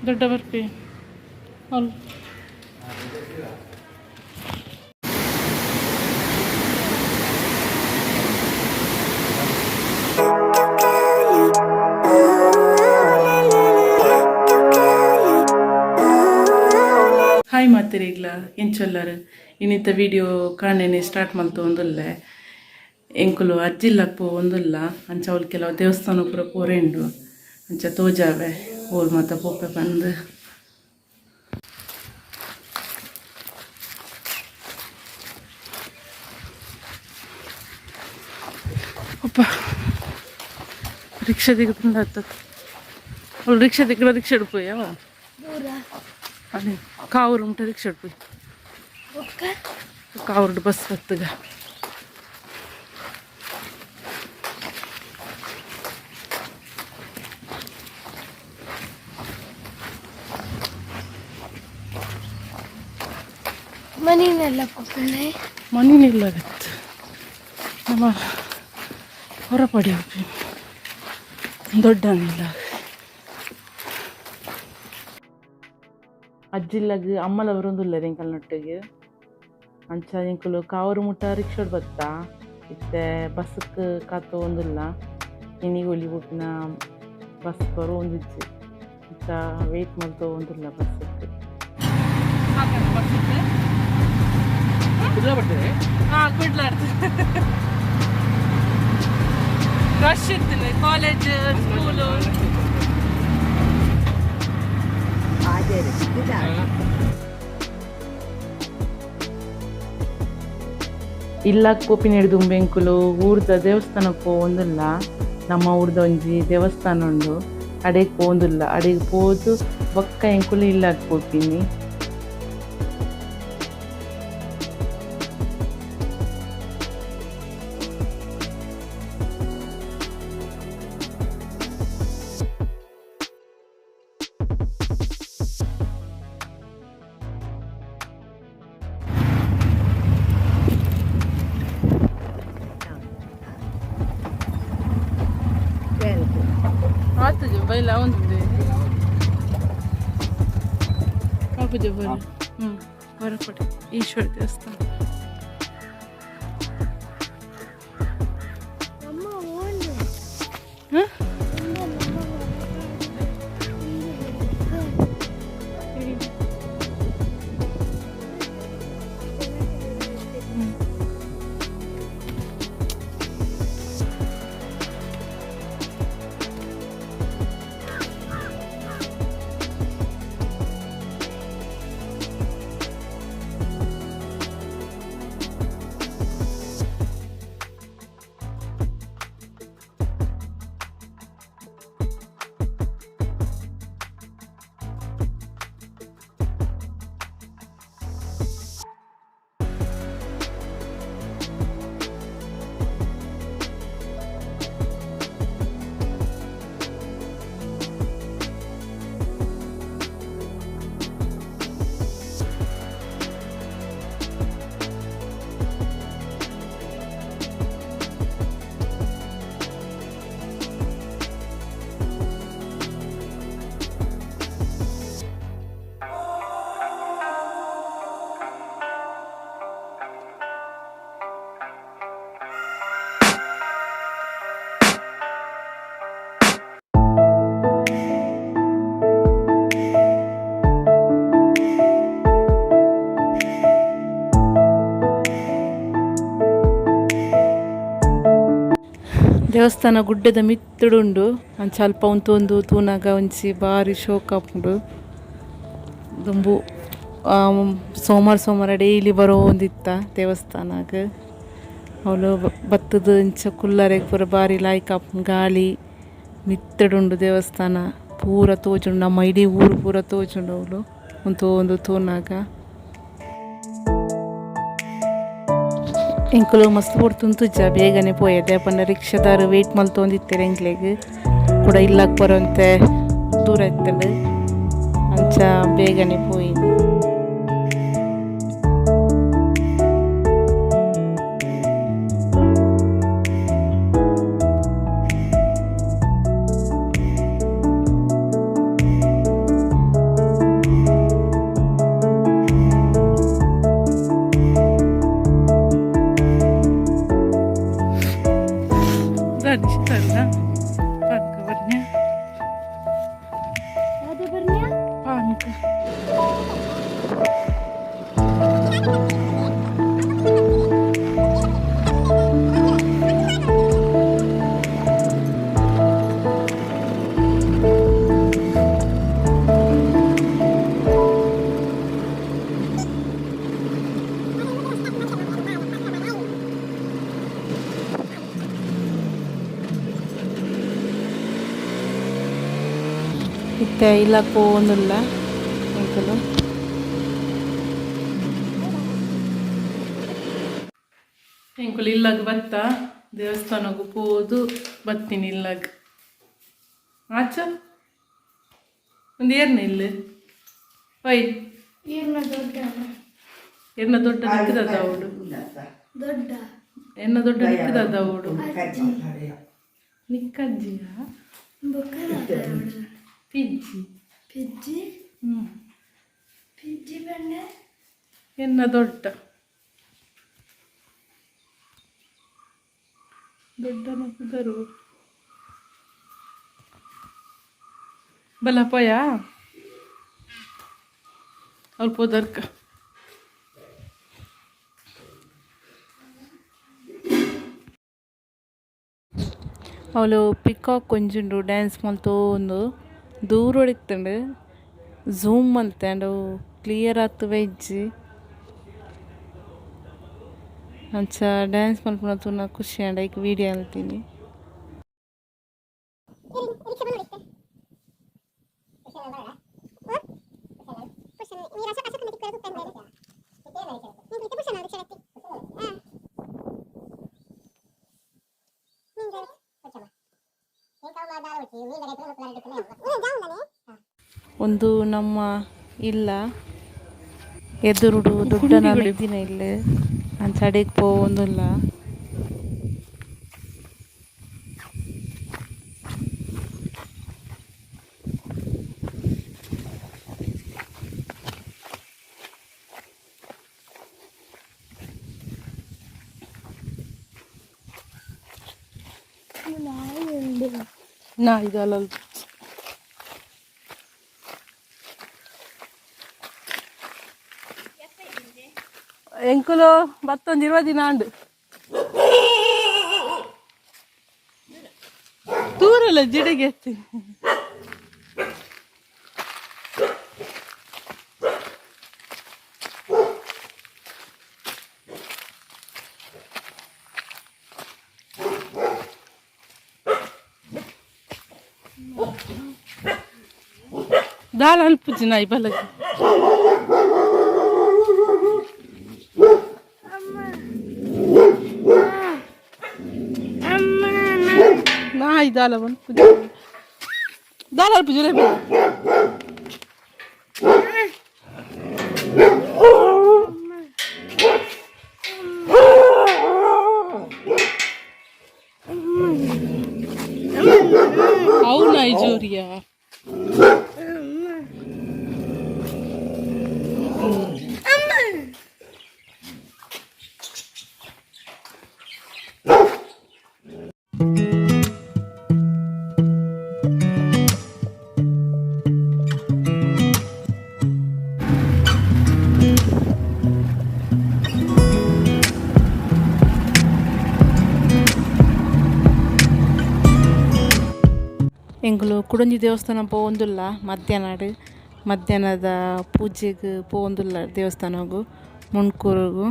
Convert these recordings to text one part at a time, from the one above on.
ದೊಡ್ಡ ಬರ್ಪಿ ಅಲ್ hi ಮಾತಿರಿಗ್ಲ ಎಂಚೊಲ್ಲರು ಇನ್ನಿತ್ತ video ಕಾಣೆನೆ start ಮಲ್ತು ಒಂದುಲ್ಲೆ ಎಂಕುಲು ಅಜ್ಜಿಲ್ಲಕ್ ಒಂದುಲ್ಲ ಅಂಚ ಅವ್ಲು ಕೆಲವು ದೇವಸ್ಥಾನ ಪೂರ ಪೋರೆಂಡು ಅಂಚ ತೋಜಾವೆ ಓಲ್ ಮಾತ ಪೋಪೆ ಬಂದು ಅಪ್ಪ ರಿಕ್ಷಾ ದಿಗ್ತಂದ ಅವಳು ರಿಕ್ಷಾ ದಿಕ್ಕಡ ರಿಕ್ಷಾ ಹಿಡ್ಪೋಯವ ಅದೇ ಕಾವೂರು ಉಂಟ ರಿಕ್ಷಾ ಹಿಡ್ಪೋಯ್ ಕಾವೂರು ಬಸ್ ಬತ್ತಗ ಮನಿನೆಲ್ಲ ಪಕ್ಕನೆ ಮನೇನಿಲ್ಲ ಆಗತ್ತೆ ನಮ್ಮ ಹೊರಪಡಿ ದೊಡ್ಡ ಇಲ್ಲ ಅಜ್ಜಿಲ್ಲಾಗ ಅಮ್ಮಲವರೊಂದುಲ್ಲ ಎಂಕಲ್ನೊಟ್ಟಿಗೆ ಅಂಚ ಎಂಕುಲು ಕಾವರು ಮುಟ್ಟ ರಿಕ್ಷಾಡ್ ಬತ್ತ ಇತ್ತೆ ಬಸ್ಕ್ ಕಾತು ಒಂದುಲ್ಲ ಇನಿಗೆ ಒಲಿ ಬೊಕ್ಕಿನ ಬಸ್ ಬರೋ ಒಂದಿಜ್ಜಿ ಇತ್ತ ವೇಟ್ ಮಲ್ತೋ ಒಂದುಲ್ಲ ಬಸ್ಕ್ ಹಾಂ ಕುಡ್ಲಾಡ್ದು ರಶ್ ಇತ್ತು ಕಾಲೇಜ್ ಸ್ಕೂಲು ಇಲ್ಲ ಕೋಪಿನ ಹಿಡಿದು ಬೆಂಕುಲು ಊರ್ದ ದೇವಸ್ಥಾನಕ್ಕೆ ಒಂದಿಲ್ಲ. ನಮ್ಮ ಊರ್ದ ಒಂಜಿ ದೇವಸ್ಥಾನ ಉಂಡು, ಅಡೆಗೆ ಪೋಂದಿಲ್ಲ. ಅಡೆಗೆ ಪೋದು ಬೊಕ್ಕ ಎಂಕುಲು ಇಲ್ಲ ಪೋಪಿನಿ. ಆತಜ ಬೈಲ ಒಂದು ಕಾಪುಜ ಬರ ಹ್ಞೂ ಹೊರಪಡೆ ಈಶ್ವರ ದೇವಸ್ಥಾನ. ಅಮ್ಮ ಓನು ಹಾಂ ದೇವಸ್ಥಾನ ಗುಡ್ಡದ ಮಿತ್ತುಡುಂಡು. ಅಂಚ ಅಲ್ಪ ಉಂತೊಂದು ತೂನಗ ಒಂಜಿ ಬಾರಿ ಶೋಕ್ ಆಪುಂಡು. ದುಂಬು ಸೋಮವಾರ ಸೋಮವಾರ ಡೈಲಿ ಬರೋಂದಿತ್ತ ದೇವಸ್ಥಾನಗ್. ಅವ್ಲು ಬತ್ತದ ಇಂಚ ಕುಲ್ಲರೆಗ್ ಪೂರ ಬಾರಿ ಲಾಯ್ಕ್ ಆಪುಂಡು. ಗಾಳಿ ಮಿತ್ತುಡುಂಡು ದೇವಸ್ಥಾನ ಪೂರ ತೋಜುಂಡು. ನಮ್ಮ ಇಡೀ ಊರು ಪೂರ ತೋಜುಂಡು ಅವ್ಲು ಉಂತೊಂದು ತೂನಗ. ಎಂಕುಲು ಮಸ್ತ್ ಪೊರ್ತುಂತುಜ್ಜ ಬೇಗನೆ ಪೋಯೆದೆ ಪಂಡ ರಿಕ್ಷಾದಾರ್ ವೇಟ್ ಮಲ್ತೊಂದಿತ್ತೆರ್ ಎಂಕ್ಲೆಗ್ ಕುಡ ಇಲ್ಲಗ್ ಬರೋಂತೆ ದೂರ ಇತ್ತುಂಡು ಅಂಚ ಬೇಗನೆ ಪೋಯಿನಿ. ಇತ್ತೆ ಇಲ್ಲ ಪೋವೊಂದುಲ್ಲ ಎಂಕುಲು. ಎಂಕುಲು ಇಲ್ಲಗ್ ಬತ್ತ, ದೇವಸ್ಥಾನಗ್ ಪೋದು ಬತ್ತೀನಿ ಇಲ್ಲಗ್. ಆಚ ಒಂದು ಏರ್ನ ಇಲ್ಲಿ ಒಯ್. ಈರ್ನ ದೊಡ್ಡ. ಎನ್ನ ದೊಡ್ಡ ನಿಕ್ಕದ ಅವಳು. ದೊಡ್ಡ. ಎನ್ನ ದೊಡ್ಡ ನಿಕ್ಕದ ಅವಳು, ನಿಕ್ಕಜ್ಜಿಯ. ಬೊಕ್ಕ ಪಿಜ್ಜಿ. ಪಿಜ್ಜಿ. ಹ್ಮ್. ಪಿಜ್ಜಿ ಬಂಡೆ. ಎನ್ನ ದೊಡ್ಡ ದೊಡ್ಡ ಮಕ್ಕದರು ಬಲಪಯ ಅವ್ರು ಪೋದರ್ಕ. ಅವಳು ಪಿಕಾಕ್ ಒಂಜುಂಡು, ಡ್ಯಾನ್ಸ್ ಮಲ್ತೊಂದು ದೂರೊಡಿತ್ತುಂಡು. ಝೂಮ್ ಮಲ್ತೆ ಆಂಡ ಅವು ಕ್ಲಿಯರ್ ಆತ್ ಬೈಜಿ. ಅಂಚ ಡ್ಯಾನ್ಸ್ ಮಲ್ಪುನ ತೂನ ಖುಷಿ ಆಂಡ್, ಐಕ್ ವೀಡಿಯೋ ಮಲ್ತಿನಿ. ಒಂದು ನಮ್ಮ ಇಲ್ಲ ಎದುರುಡು ದೊಡ್ಡ ದಿನ ಇಲ್ಲ, ಅಂಚ ಅಡೆಗ್ ಪೋವೊಂದುಲ್ಲ. ನಾಯಿ ಉಂಡು. ನಾಯಿ ದಾಲ. ಎಂಕುಲು ಬತ್ತೊಂದು 20 ದಿನ ಆಂಡು. ತೂರಲ್ಲ ಜಿಡಿಗೆ ಎತ್ತಿ. ದಾಲ ಅಲ್ಪುಜಿ ನಾಯಿ ಬಲಗ. ಅಮ್ಮ ಅಮ್ಮ. ನಾಯಿ ದಾಲ ಮನ್ಪುಜಿ, ದಾಲ ಅಲ್ಪುಜಿ ಲೇ. ಅವು ನೈಜೂರಿಯಾ. ಅಮ್ಮ. ಎಂಕುಲು ಕುಡೊಂಜಿ ದೇವಸ್ಥಾನ ಪೋವೊಂದುಲ್ಲ. ಮಧ್ಯಾಹ್ನ ಮಧ್ಯಾಹ್ನದ ಪೂಜೆಗ್ ಪೋವೊಂದುಲ್ಲ ದೇವಸ್ಥಾನಗು, ಮುಂಡ್ಕೂರುಗು.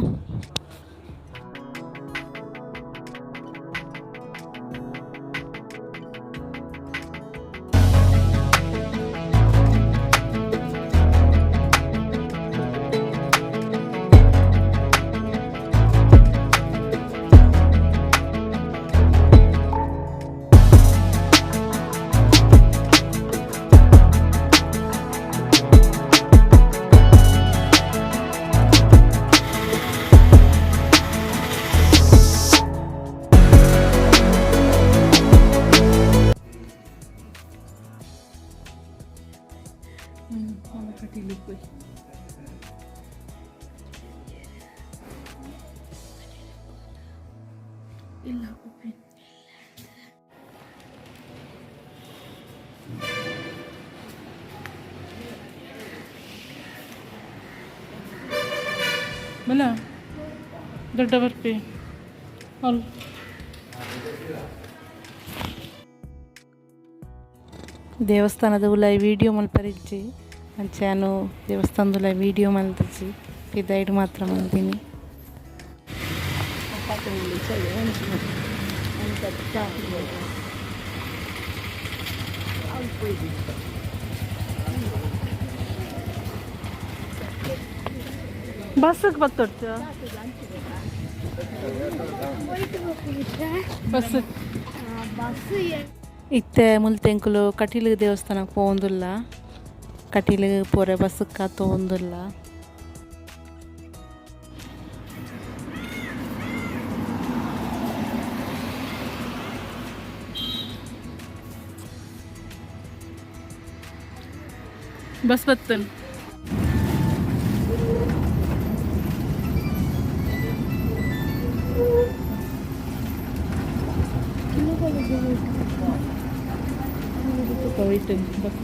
ಕಟೀಲಿಗೆ. ಇಲ್ಲ ಉಪ್ಪಿ. ಬಲ ದೊಡ್ಡ ಬರ್ಪಿ ಅಲ್ ದೇವಸ್ಥಾನದ ಉಲಾಯಿ ವೀಡಿಯೋ ಮಲ್ಪರಿಜ್ಜಿ ಅಂಚಾನು ದೇವಸ್ಥಾನದ ಉಲಾಯಿ ವೀಡಿಯೋ ಮಲ್ತಿಜ್ಜಿ ಪಿದೈಡ್ ಮಾತ್ರ ಮಲ್ದಿನಿ. ಬಸ್ಗೆ ಬತ್ತೊಡ್ತು ಬಸ್. ಇತ್ತೆ ಮುಲ್ತೆಂಕುಲು ಕಟೀಲು ದೇವಸ್ಥಾನಕ್ಕೆ ಪೋವೊಂದುಲ್ಲ. ಕಟೀಲು ಪೋರೆ ಬಸ್ಸಕ್ಕೆ ತೋವೊಂದುಲ್ಲ. ಬಸ್ ಬತ್ತನ್. ಬಸ್.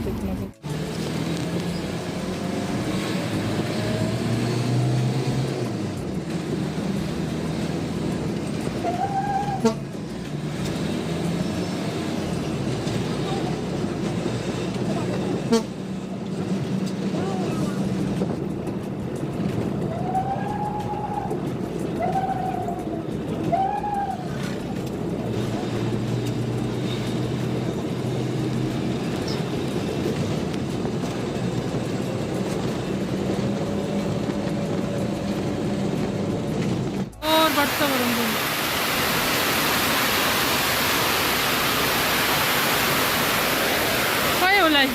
ಓರ್ ಬಡ್ತ ಬರೊಂದು ಪೋಯೆ ಉಲಾಯಿ.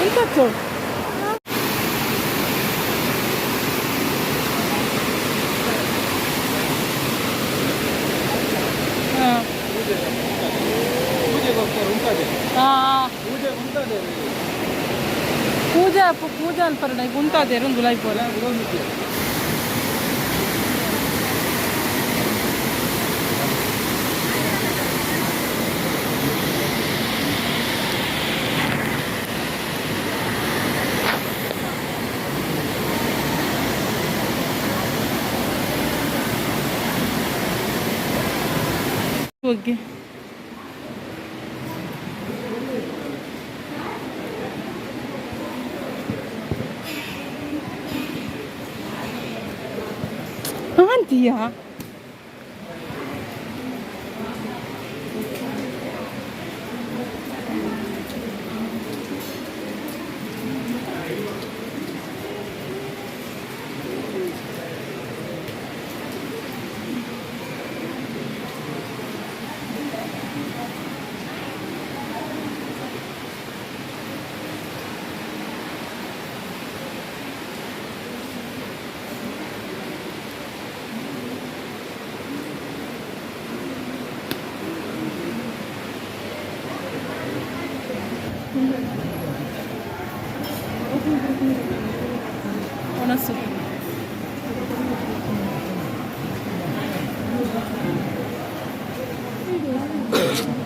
ಎಂತತ್ತು? ಹಾಂ. ಪೂಜೆಗೆ ಹೋಗ್ತಾರೆ ಉಂಟಾದೆ. ಹಾಂ. ಪೂಜೆ ಉಂಟಾದೆ. ಪೂಜೆ ಪೂಜೆ ಅನ್ಪರಣ ಈಗ ಉಂತಾದೇರು ಒಂದು ಲೈಫ್ ಪೋಲ. ಉಂಟು. ಹೋಗಿ. ಅಂತೀಯಾ? ಒಣಸು.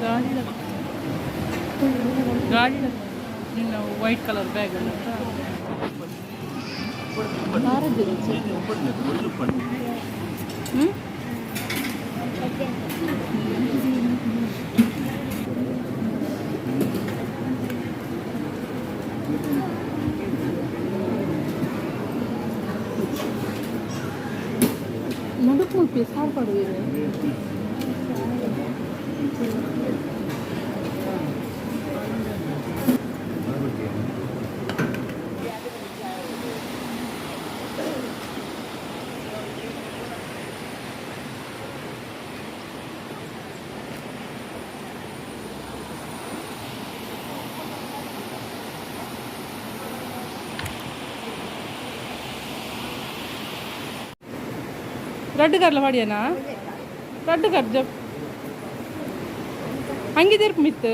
ಗಾಡಿ ಗಾಡಿ ನಿನ್ನ ವೈಟ್ ಕಲರ್ ಬ್ಯಾಗ್. ಹ್ಞೂ. ನಡುಕು ಮುಲ್ಪಿ ಸಾರು ಪಡುವಿರು. ರಡ್ಡು ಕರ್ಲ ಪಾಡಿಯನಾ? ರಡ್ಡು ಕರ್ ಜಪ್ ಅಂಗಿದಿರ್ಪು ಮಿತ್ತು.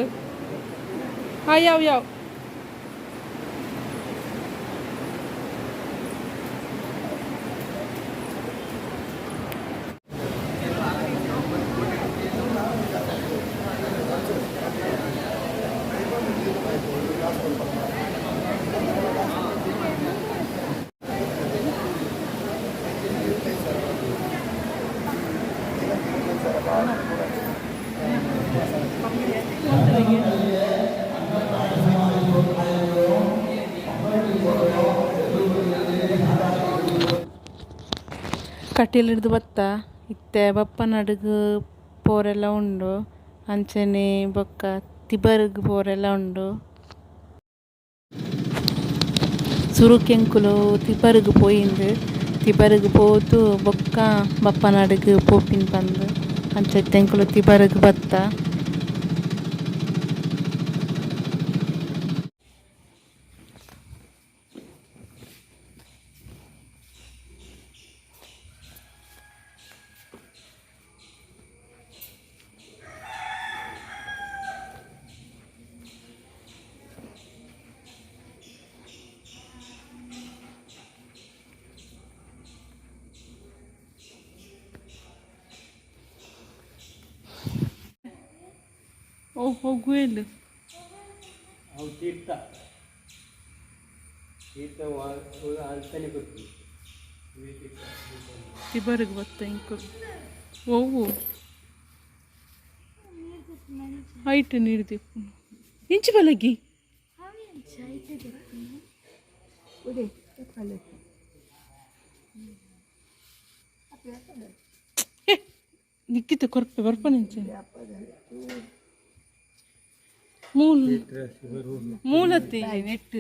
ಹಾಂ, ಯಾವ ಯಾವ? ಕಟೀಲಿಡ್ದು ಬತ್ತ ಇತ್ತೆ ಬಪ್ಪನಾಡುಗ್ ಪೋರೆಲ ಉಂಡು ಅಂಚನೆ ಬೊಕ್ಕ ತಿಬರ್ಗ್ ಪೋರೆಲ ಉಂಡು. ಸುರುಕ್ ಎಂಕುಲು ತಿಬರ್ಗ್ ಪೋಯಿಂದು ತಿಬರ್ಗ್ ಪೋದು ಬೊಕ್ಕ ಬಪ್ಪನಾಡುಗ್ ಪೋಪಿನಿ ಪಂದ್ ಅಂಚ ಇತ್ತೆ ಎಂಕುಲು ತಿಬರ್ಗ್ ಬತ್ತ. ಓ ಹೋಗುವೆಲ್. ಅವು ತೀರ್ಥ ತೀರ್ಥ ಅಲ್ತನೆ ಕೊರ್ಪುನಿ. ತಿಬರ್ಗ್ ಬತ್ತ ಎಂಕುಲು. ಒವ್ವು ಐಟ್ ನೀರು ದೆಪ್ಪುನು ಇಂಚಿ ಬಲಗಿ. ನಿಕ್ಕಿತ ಕೊರ್ಪೆ ಬರ್ಪನಿಂಚೆ ಮೂಲ ಮೂಲತ್ತೆ ನೆಟ್.